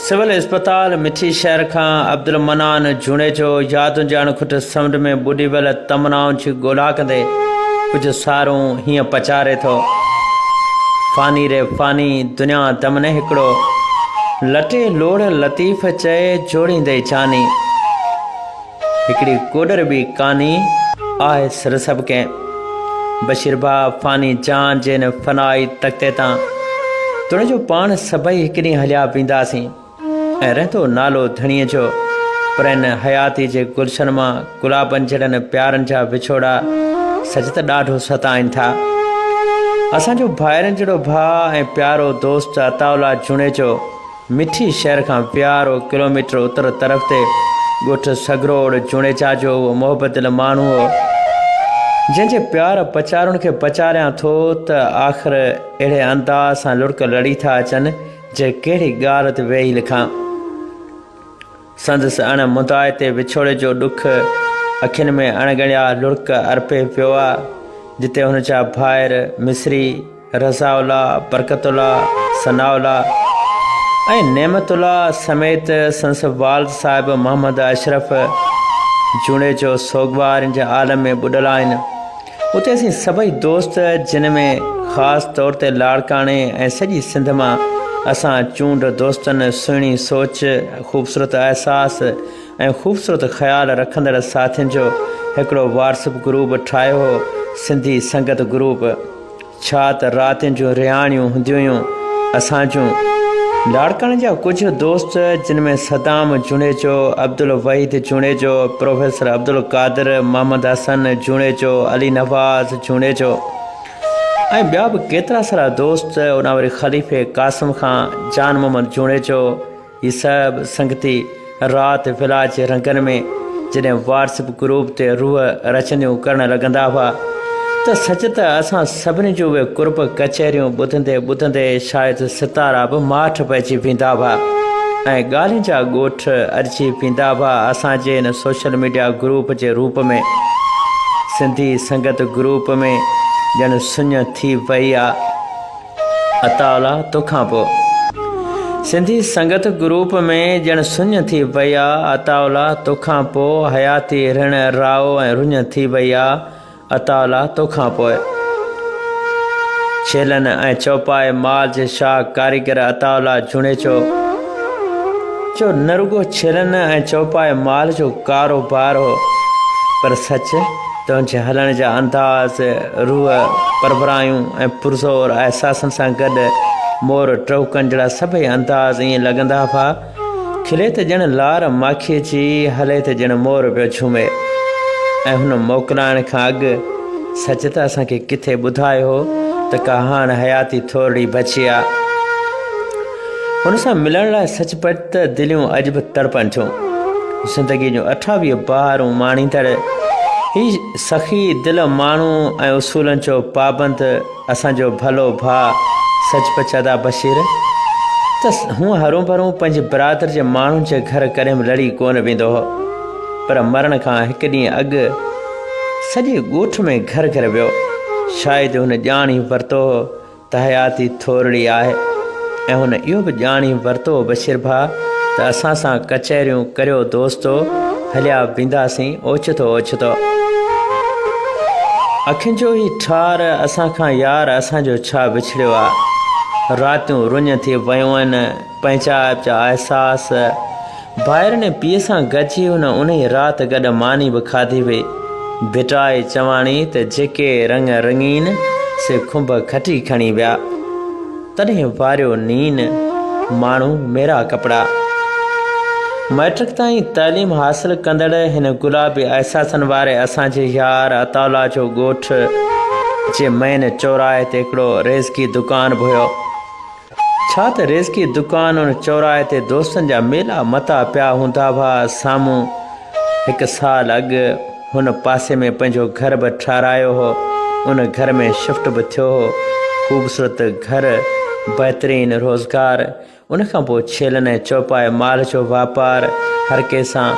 Civil اسپتال مٺي شهر کان عبدالمنان جوڻيجو يادن جي اڻ کٽ سمنڊ ۾ ٻڏي ويل تمنائن جي ڳولا ڪندي ڪجهه سارون هيئن پچاري ٿو. فاني ري فاني دنيا دم نه هڪڙو، لٽي لوڙهه لطيف چئي جوڙيندئي جاني. هڪڙي ڪوڏر ٻي ڪاني، آهه سر سڀ ڪنهن. بشير ڀاء فاني جان جي هن فنائي تختي تان توڻي جو پاڻ سڀئي هڪ ڏينهن هليا وينداسين ۽ رهندو نالو ڌڻيء جو، پر هن حياتي جي گلشن مان گلابن جهڙن پيارن جا وڇوڙا سچ ته ڏاڍو ستائين ٿا. اسان جو ڀائرن جهڙو ڀاء ۽ پيارو دوست عطاء الله جوڻيجو، مٺي شهر کان ويهارو ڪلوميٽر اتر طرف تي ڳوٺ سگهروڙ جوڻيجا جو اهو محبت دل ماڻهو هو، جنهن جي پيار پچارن کي پچاريان ٿو ته آخر اهڙي انداز سان لڙڪ لڙي ٿا اچن جي ڪهڙي ڳالهه تي ويهي لکان. سندس اڻ مندائتي وڇوڙي جو ڏک اکين ۾ اڻ ڳڻيا لڙڪ ارپي پيو آ، جتي هن جا ڀائر مصري، رضاء الله، برڪت الله، ثناء الله ۽ نعمت الله سميت سندس والد صاحب محمد اشرف جوڻيجو سوڳوارين جي عالم ۾ ٻڏل آهن. اتي اسين سڀئي دوست جن ۾ خاص طور تي لاڙڪاڻي ۽ سڄي سنڌ مان اسان چونڊ دوستن سهڻي سوچ، خوبصورت احساس ۽ خوبصورت خيال رکندڙ ساٿين جو هڪڙو واٽس اپ گروپ ٺاهيو هو سنڌي سنگت گروپ. ڇا ته راتين جون رهاڻيون هونديون هيون اسان جون. لاڙڪاڻي جا ڪجهه دوست جن ۾ صدام جوڻيجو، عبدالوحيد جوڻيجو، پروفيسر عبدالقادر، محمد حسن جوڻيجو، علي نواز جوڻيجو ۽ ٻيا به ڪيترا سارا دوست اوڏانهن وري خليفي قاسم خان، جان محمد جوڻيجو، هي سڀ سنگتي رات فلاح جي رنگن ۾ جڏهن واٽس اپ گروپ تي روح رچنديون ڪرڻ لڳندا هئا ته سچ ته اسان سڀني جون اهي قرب ڪچهريون ٻڌندي ٻڌندي شايد ستارا به ماٺ پئجي ويندا هئا ۽ ڳالهين جا ڳوٺ اڏجي ويندا هئا اسان جي هن سوشل ميڊيا گروپ جي روپ ۾ سنڌي سنگت گروپ ۾ ڄڻ سڃ ٿي وئي آ. عطاء الله توکان پوء. سنڌي سنگت گروپ ۾ ڄڻ سڃ ٿي وئي آ عطاء الله توکان پوء حياتي رڻ رائو ۽ رڃ ٿي وئي آ عطاء الله توکان پوء. ڇيلن ۽ چوپائي مال جي شاهه ڪاريگر عطاء الله جوڻيجو جو نه رڳو ڇيلن ۽ چوپائي مال جو ڪاروبار هو پر سچ تنهنجي هلڻ جا انداز، روح پرڀرايون ۽ پرزور احساسن سان گڏ مور ٽهوڪن جهڙا سڀئي انداز ائين لڳندا هئا، کلي ته ڄڻ لار ماکيء جي، هلي ته ڄڻ مور پيو جهومي. ۽ هن موڪلائڻ کان اڳ سچ ته اسان کي ڪٿي ٻڌايو هو ته ڪا هاڻ حياتي ٿورڙي بچي آ. هن سان ملڻ لاء سچ پچ ته دليون اڄ به تڙپن ٿيون. زندگيء جون 28 بهارون ماڻيندڙ هي سخي دل ماڻهو ۽ اصولن جو پابند اسان جو ڀلو ڀاء سچ پچ ادا بشير ته هونء هرون ڀرون پنهنجي برادر جي ماڻهن جي گهر ڪڏهن به لڙي ڪونه ويندو هو پر مرڻ کان هڪ ڏينهن اڳ سڄي ڳوٺ ۾ گهر گهر ويو. شايد هن ڄاڻي ورتو هو ته حياتي ٿورڙي آهي ۽ هن اهو به ڄاڻي ورتو بشير ڀاء ته اسان سان ڪچهريون ڪريو دوستو هليا وينداسين اوچتو اوچتو. اکين جو هي ٺار اسان کان يار اسان جو ڇا وڇڙيو آ. راتيون رڃ ٿي ويون آهن پنهنجائپ جا احساس ڀائرن ۽ پيء سان گڏجي هن انهيء رات گڏ ماني به کاڌي هئي. ڀٽائي چواڻي ته جيڪي رڱ رڱين، سي کنڀ کٽي کڻي ويا. تڏهن واريو نين، ماڻهو ميرا ڪپڙا. مئٽرڪ تائين تعليم حاصل ڪندڙ هن گلابي احساسن واري اسان جي يار عطاء الله جو ڳوٺ جي مئن چوراهي تي هڪڙو ريزڪي دڪان به هيو. ڇا ته ريزڪي دڪان ان چوراهي تي دوستن جا ميلا متا پيا هوندا هئا. سامهون هڪ سال اڳ هن پاسي ۾ پنهنجو گهر به ٺهرايو هو. ان گهر ۾ شفٽ به ٿيو هو. خوبصورت گهر، بهترين روزگار، ان کان پوء ڇيلن ۽ چوپائي مال جو واپار، هر ڪنهن سان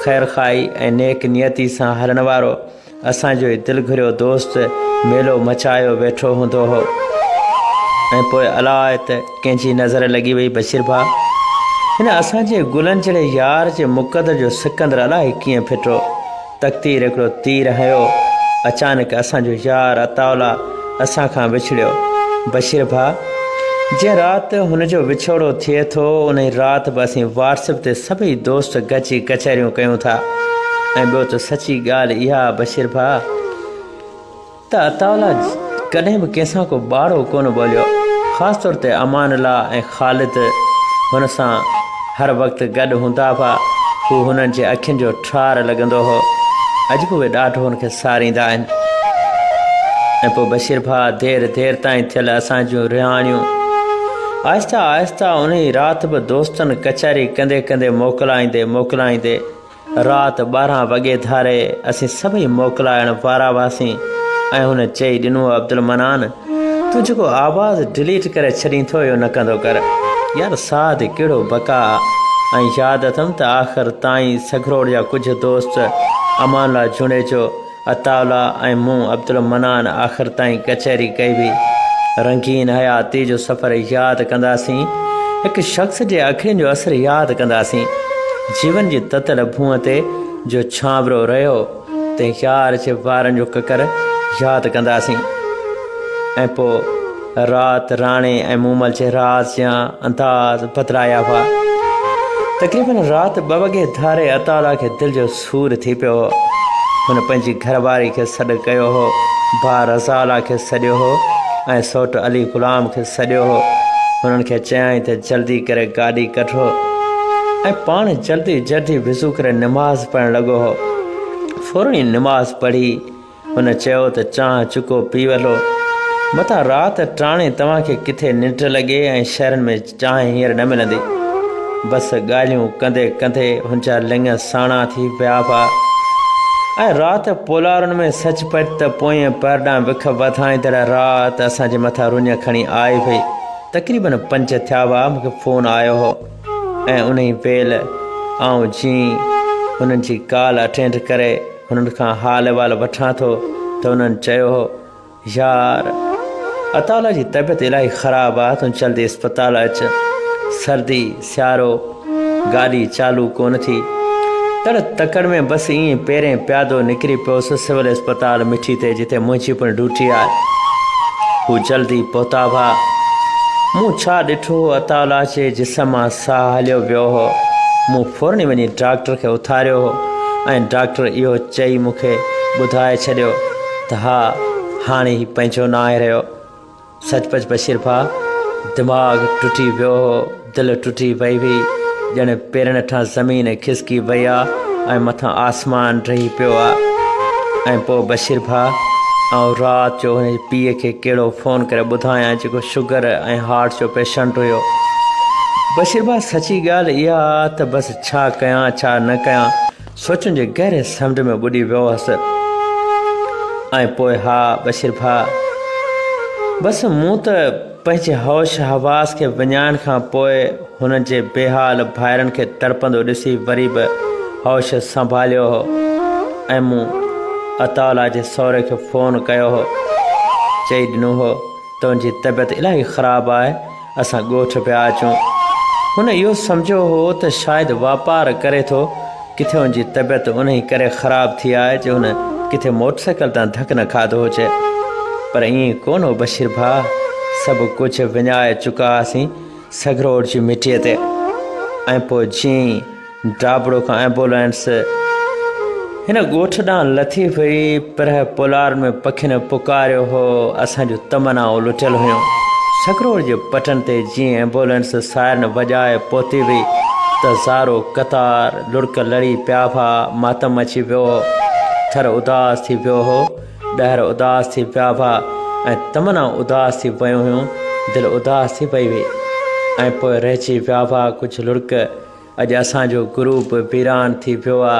خيرخواهي ۽ نيڪ نيتي سان هلڻ وارو. اسان جو هي دل گهريو دوست ميلو مچايو ويٺو هوندو هو ۽ پوء الاء ته ڪنهن جي نظر لڳي وئي بشير ڀاء. هن اسان جي گلن جهڙي يار جي مقدر جو سڪندر الائي ڪيئن ڦٽو. تقدير هڪڙو تير هنيو. اچانڪ اسان جو يار عطاءالله اسان کان وڇڙيو. بشير ڀاء! جنهن رات هن جو وڇوڙو ٿئي ٿو، انهي رات به اسين واٽس ايپ تي سڀئي دوست گڏجي ڪچهريون ڪيون ٿا. ۽ ٻيو ته سچي ڳالهه اها بشير ڀاء! ته عطاءالله ڪڏهن به ڪنهن سان ڪو ٻاڙو ڪونه ٻوليو. خاص طور تي امان الله ۽ خالد هن سان هر وقت گڏ هوندا هئا. هو هنن جي اکين جو ٺار لڳندو هو. اڄ به اهي ڏاڍو هن کي ساريندا آهن. ۽ پوء بشير ڀاء دير دير تائين ٿيل اسان جون رهاڻيون. آهستي آهستي انهي رات به دوستن ڪچهري ڪندي ڪندي موڪلائيندي موڪلائيندي رات 12 وڳي ڌاري اسين سڀئي موڪلائڻ وارا هئاسين ۽ هن چئي ڏنو عبدالمنان تون جيڪو آواز ڊليٽ ڪري ڇڏين ٿو اهو نه ڪندو ڪر يار ساهه تي ڪهڙو بقا آ ۽ ياد اٿم ته آخر تائين سگهروڙ جا ڪجهه دوست امان الله جوڻيجو عطاء الله ۽ مون عبدالمنان آخر تائين ڪچهري ڪئي هئي. رنگين حياتيء جو سفر ياد ڪنداسين. هڪ شخص جي اکين جو اثر ياد ڪنداسين. جيون جي تتل ڀونء تي جو ڇانورو رهيو، تنهن يار جي وارن جو ڪڪر ياد ڪنداسين. ۽ پوء رات راڻي ۽ مومل جي راز جيان انداز بدلايا هئا. تقريبن رات ٻه وڳي ڌاري عطاء الله کي دل جو سور ٿي پيو هو. هن پنهنجي گهر واري کي سڏ ڪيو هو، ڀاء رضا الله کي سڏيو هو ۽ سئوٽ علي غلام کي سڏيو هو. هنن کي چيائين ته جلدي ڪري گاڏي ڪڍو ۽ پاڻ جلدي جلدي وضو ڪري نماز پڙهڻ لڳو هو. فورن ئي نماز پڙهي هن چيو ته چانهه چڪو پي وٺو. متان رات ٽاڻي توهان کي ڪٿي ننڊ لڳي ۽ شهرن ۾ چانهه هينئر نه ملندي. بس ڳالهيون ڪندي ڪندي هن جا لڱ ساڻا ٿي پيا هئا ۽ رات پولارن ۾ سچ پچ ته پوئين پهر ڏانهن وک وڌائيندڙ رات اسان جي مٿان رڃ کڻي آئي هئي. تقريبن پنج ٿيا هئا مون کي فون آيو هو ۽ انهي ويل آئون جيئن هنن جي ڪال اٽينڊ ڪري هنن کان حال احوال وٺان ٿو ته انهن چيو هو، يار! عطاء جي طبيعت الاهي خراب آ، تون جلدي اسپتال اچ. سردي، سيارو، گاڏي چالو ڪونه ٿي. تڙ تڪڙ ۾ بس ائين پيرين پيادو نڪري پيس سول اسپتال مٺي تي جتي منهنجي پڻ ڊيوٽي آهي. هو جلدي پهتا هئا. مون ڇا ڏٺو هو عطاء جي جسم مان ساهه هليو ويو هو. مون فورن ئي وڃي ڊاڪٽر کي اٿاريو هو ۽ ڊاڪٽر اهو چئي مون کي ٻڌائي ڇڏيو ته ها هاڻي هي پنهنجو ناهي رهيو. سچ پچ بشير ڀاء دماغ ٽٽي ويو هو، دل ٽٽي وئي هئي، ڄڻ پيرن هيٺان زمين کسڪي وئي آ ۽ مٿان آسمان ڊهي پيو آ. ۽ پوء بشير ڀاء آئون رات جو هن جي پيء کي ڪهڙو فون ڪري ٻڌايان جيڪو شگر ۽ هارٽ جو پيشنٽ هيو. بشير ڀاء سچي ڳالهه اها آ ته بس ڇا ڪيان ڇا نه ڪيان سوچن جي گهري سمنڊ ۾ ٻڏي ويو هئس. ۽ پوء ها بشير ڀاء بس مون ته پنهنجي هوش حواس کي وڃائڻ کان پوء هن جي بيحال ڀائرن کي تڙپندو ڏسي وري به هوش سنڀاليو هو ۽ مون عطاء الله جي سهري کي فون ڪيو هو چئي ڏنو هو ته ان جي طبيعت الاهي خراب آهي اسان ڳوٺ پيا اچون. هن اهو سمجهيو هو ته شايد واپار ڪري ٿو، ڪٿي هن جي طبيعت انهي ڪري خراب ٿي آهي جو هن ڪٿي موٽرسائيڪل تان ڌڪ نه کاڌو هجي. پر ائين ڪونه هو بشير ڀاء، سڀ ڪجهه وڃائي چڪا هئاسين سگهروڙ جي مٽيء تي. ۽ پوء جيئن ئي ڊاٻڙو کان ايمبولينس هن ڳوٺ ڏانهن لٿي هئي، پرهه پولار ۾ پکين پڪاريو هو، اسان جون تمنائون لٽيل هيون. سگهروڙ جي پٽن تي جيئن ايمبولينس سائرن وڄائي پهتي هئي ته زارو قطار لڙڪ لڙي پيا هئا، ماتم اچي ويو هو، ٿر اداس ٿي ويو هو، ڏهر اداس ٿي پيا هئا ۽ تمنائون اداس ٿي ويون هيون، دل اداس ٿي پئي هئي ۽ پوء رهجي ويا هئا ڪجهه لڙڪ. اڄ اسان جو گروپ ويران ٿي ويو آ.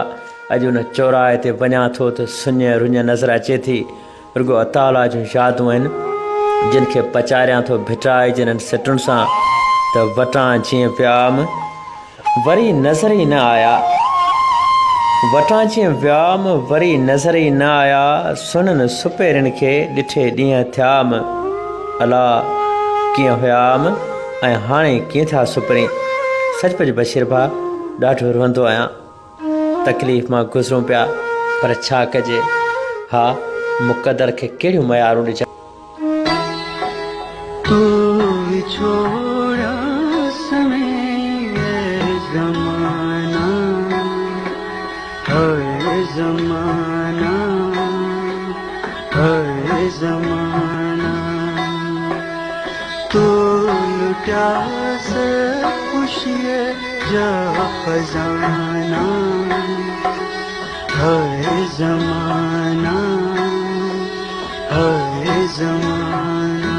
اڄ ان چوراهي تي وڃان ٿو ته سڃ رڃ نظر اچي ٿي. رڳو عطاء جون يادون آهن، جن کي پچاريان ٿو ڀٽائي جي انهن سٽن سان ته وٽان جيئن ويام، وري نظر ئي نه آيا. وٽان جيئن ويام، وري نظر ئي نه آيا. سونهن سپيرين کي ڏٺي ڏينهن ٿيام. الا! ڪيئن هيام. ۽ هاڻي ڪيئن ٿا سپرين. سچ پچ بشير ڀاء ڏاڍو روئندو آهيان. تڪليف مان گذرون پيا پر ڇا ڪجي. ها مقدر کي ڪهڙيون ميارون ڏجن. تو وڇوڙا سمي اي زمانا هاء زمانا هاء زمانا تو لٽيا سڀ خوشيء جا خزانا هاء زمانا هاء زمانا.